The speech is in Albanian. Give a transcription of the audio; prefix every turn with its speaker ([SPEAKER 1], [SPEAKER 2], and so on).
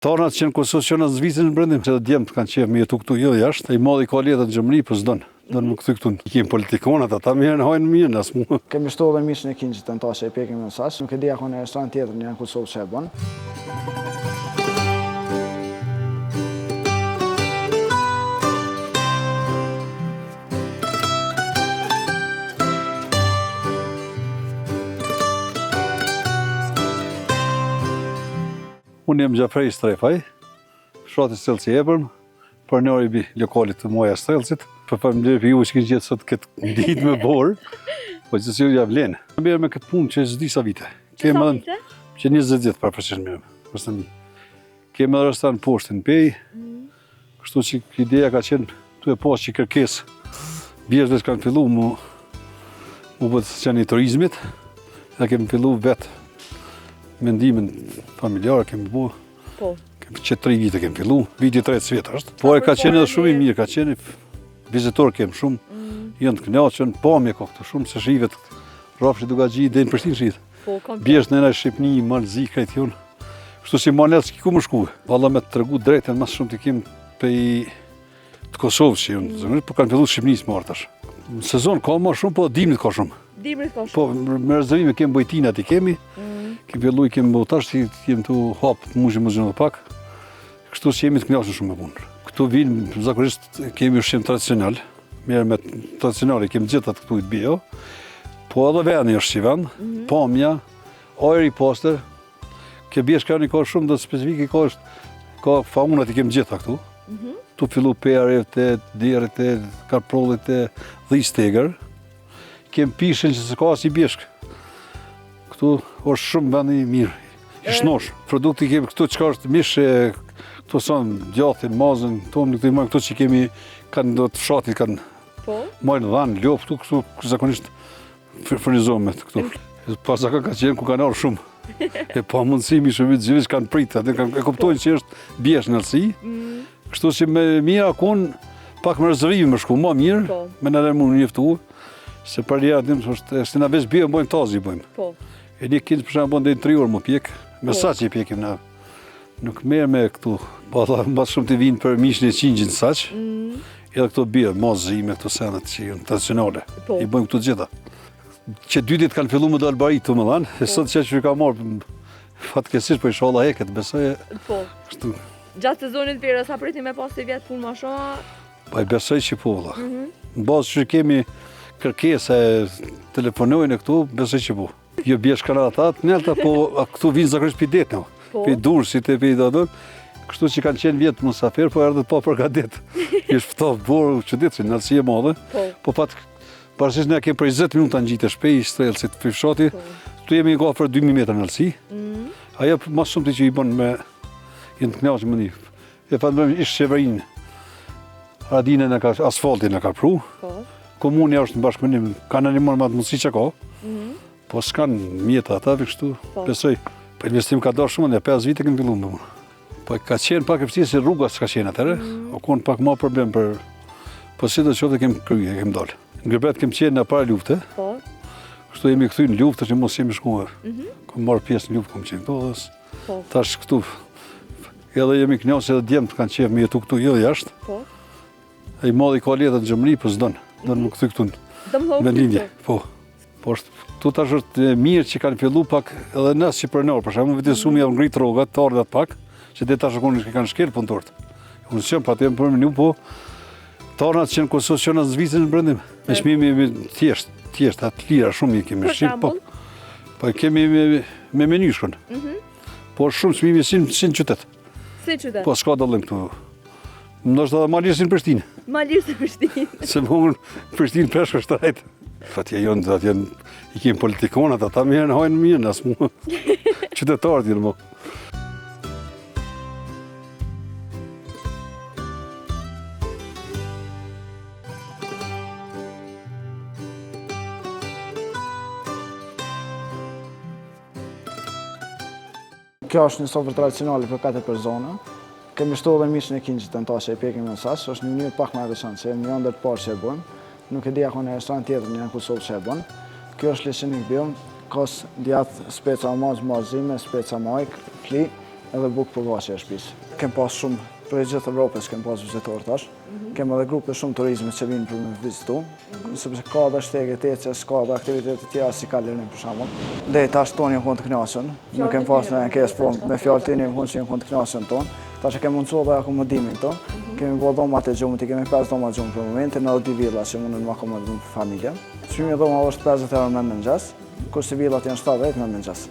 [SPEAKER 1] Tonat që në Kosovë që në Zvicër në brendim, që dhe djemtë kanë qef me jetu këtu, jo jashtë, i madhi ka letrat në Gjermani, po s'don, don me kthy këtu. I kemi politikanat, ata mirë në hajnë mirë, nas mu.
[SPEAKER 2] Kemi shtu edhe mishin e qingjit në tash që e pjekim në saç, nuk e di a ka në restoran tjetër në Kosovë që e bën.
[SPEAKER 1] Unë jam Xhafrej Strefaj, fshati Strellc i Epërm, pronari i lokalit të Maja e Strellcit. Për faleminderit për ju që keni gjetë sot këtë ditë me borë, po gjithsesi ja vlen. Merrem me këtë punë që disa vite.
[SPEAKER 3] Që sa vite?
[SPEAKER 1] Që 20 vjet përafërsisht merrem, përse mi. Kemi edhe restoran poshtë në Pejë, mm. Kështu që ideja ka qenë tu e pas që kërkesë bjeshkët kanë fillu mu, mu bë qendër e turizmit dhe kemi fillu vetë me ndihmën familjare, kemi bu,
[SPEAKER 3] po.
[SPEAKER 1] kemi që tri vite kemi fillu, viti tretë sivjet është. Po e ka qenë edhe shumë i mirë, ka qenë vizitor kemi shumë, mm. janë të kënaqur, pamje ka këtu shumë, se shihet Rrafshi Dukagjin, deri në Prishtinë shihet.
[SPEAKER 3] Po, kam
[SPEAKER 1] Bjeshkët në Shqipni, Mal Zi, krejt jonë. Kështu si ma nalt s'ki ku më shku. Valla me të tregu drejtën, ma shumë të kim pej të Kosovës që jonë, mm. po kanë fillu të Shqipnisë më tash. Në sezon ka ma shumë, po dimrit ka shumë.
[SPEAKER 3] Dimrit ka shumë.
[SPEAKER 1] Po, me rezervime kemi bojtinat i kemi, mm. kemi fillu i kemi bo tash, kemi të hapë të mushë më zhënë pak. Kështu që jemi të kënaqur shumë me punë. Këtu vinë, zakonisht kemi ushqim tradicional, mirë me tradicional, i kemi gjithat këtu i të bio, po edhe vendi është si vend, mm -hmm. pamja, ajri i pastër, kjo bjeshkë ka shumë do specifike, ka është, ka faunat i kemi gjitha këtu, mm
[SPEAKER 3] -hmm.
[SPEAKER 1] tu fillu pere, te derrit, te kaprollit, te dhisë t'egër, Kem pishën që s'ka asnjë bjeshkë. Këtu është shumë vend i mirë, i shnosh. Produkti kemi këtu çka është mish, këtu son djathin, mazën, tomlin, këtu i marrim këtu që kemi kanë do të fshatit kanë
[SPEAKER 3] Po.
[SPEAKER 1] Majnë dhan, lopë këtu, këtu zakonisht furnizohem me këtu. Pa zaka ka qenë ku kanë ardhur shumë. E pa mundësi mi shumë gjithë që kanë pritë, atë kanë e kuptojnë që është bjeshkë naltësi.
[SPEAKER 3] Mm.
[SPEAKER 1] Kështu që me mira kun pak me rezervim me shku, ma mirë,
[SPEAKER 3] po.
[SPEAKER 1] me në lërë më njëftu, se për lera tim, është, se na veç bie, bojmë tazi bojmë.
[SPEAKER 3] Po.
[SPEAKER 1] E një kinë për shembull bën deri në 3 orë më pjek, me
[SPEAKER 3] po.
[SPEAKER 1] sa që i pjekim na. Nuk merr me këtu, po ata më shumë të vinë për mishin e qingjin saç.
[SPEAKER 3] Mm.
[SPEAKER 1] Edhe këto bie, mazime, këto senet që janë tradicionale.
[SPEAKER 3] Po.
[SPEAKER 1] I bëjmë këto gjitha. Që dy ditë kanë fillu më dalë bari të më dhanë, e sot që që ka marrë, fatkeqësisht po inshallah heket, besoj.
[SPEAKER 3] Po.
[SPEAKER 1] Kështu.
[SPEAKER 3] Gjatë sezonit verës, a pritni me pas sivjet punë ma shumë?
[SPEAKER 1] Po e besoj që po, valla.
[SPEAKER 3] Mm -hmm.
[SPEAKER 1] Në bazë që kemi kërkesa e telefonojnë këtu, besoj që po. Jo bjeshkë kanë ata të nalta, po këtu vinë zakonisht pi det, no.
[SPEAKER 3] Po.
[SPEAKER 1] Pi Durrësit e pi do do. Kështu që kanë qenë vjet musafir, po erdhët pa përgatit. Ish ftohtë borë, që ditë, që naltësi e madhe.
[SPEAKER 3] Po.
[SPEAKER 1] Po pat Parësisht ne kemi për 20 minuta ngjitesh pej Strellcit prej fshati.
[SPEAKER 3] Po.
[SPEAKER 1] Këtu jemi nga afër 2000 metra naltësi.
[SPEAKER 3] Mm.
[SPEAKER 1] Ajo më shumë të që i bën me janë të kënaqur me një. E falënderojmë ish qeverinë. Haradinaj na ka asfaltin na ka pru.
[SPEAKER 3] Po.
[SPEAKER 1] Komuni është në bashkëpunim, kanë ndihmuar me atë mundësi që ka.
[SPEAKER 3] Mm.
[SPEAKER 1] Po s'kan mjeta ata kështu.
[SPEAKER 3] Po.
[SPEAKER 1] Besoj, po investim ka dorë shumë, ne 5 vite kemi filluar me punë. Po ka qenë pak e vështirë se rruga s'ka qenë atëherë,
[SPEAKER 3] mm.
[SPEAKER 1] o kon pak ma problem për po si do të qoftë kemi krye, kemi dalë. Në Gërbet kemi qenë në para lufte.
[SPEAKER 3] Po.
[SPEAKER 1] Kështu jemi kthy në luftë që mos jemi shkuar.
[SPEAKER 3] Mm -hmm.
[SPEAKER 1] Kom marrë pjesë në luftë kom qenë këtu dhe
[SPEAKER 3] po.
[SPEAKER 1] tash këtu. Edhe jemi kënaqur edhe djemtë kanë qef me jetu këtu jo jashtë.
[SPEAKER 3] Po.
[SPEAKER 1] I madhi ka letrat në Gjermani, po s'don, don mm -hmm. me kthy këtu.
[SPEAKER 3] Në
[SPEAKER 1] vendlindje, po. Po është, këtu tash është mirë që kanë fillu pak edhe ne si pronor, për shembull vetë sumi janë ngrit rrogat, të ardhat pak, që deri tash konë që kanë shkel punëtorët. Unë s'jam pa tem për menu, po të ardhat që në Kosovë që në Zvicër në brendim. Me çmimi me thjesht, thjesht atë lira shumë i kemi shit, po. Po kemi me me meny shkon.
[SPEAKER 3] Mm -hmm.
[SPEAKER 1] Po shumë çmimi si si në qytet.
[SPEAKER 3] Si në qytet.
[SPEAKER 1] Po s'ka dallim këtu. Ndoshta edhe ma lirë si në Prishtinë.
[SPEAKER 3] Ma lirë si në Prishtinë.
[SPEAKER 1] Se më në Prishtinë peshk është drejt. Atje jonë, atje i kemi politikanat, ata mirë në hajnë mirë, nas mu. Qytetarët janë mo.
[SPEAKER 2] Kjo është një sofër tradicionale për 4 persona. Kemi shtu edhe mishin e qingjit në tash që e pjekim në saç, është një mënyrë pak më e veçantë, që jemi ndër të parë që e bëjmë. Nuk e di a ka në restoran tjetër në Kosovë që e bën. Kjo është leçenik bium, kos, djath, speca mazë, mazime, speca majk, fli. Edhe bukë pogaçe e shpisë. Kem pas shumë, prej gjithë Evropës kem pas vizitorë tash. Kem edhe grupe shumë turizmit që vinë për me vizitu, sepse ka dhe shtege të ecjes, ka dhe aktivitete tjera si kalërim për shembull. Deri tash tonë janë konë të kënaqur, nuk kem pas në ankesë, po me fjalë të janë konë që janë konë të kënaqur tonë. Tash e kem mundësu edhe akomodimin këto. Kemi bo dhomat e gjumit, i kemi 5 dhoma gjumë për momentin, edhe dy villa që mundën më akomodu për familje. Çmimi i dhomave është 50 euro me mëngjes, kurse villat janë 70 me mëngjes.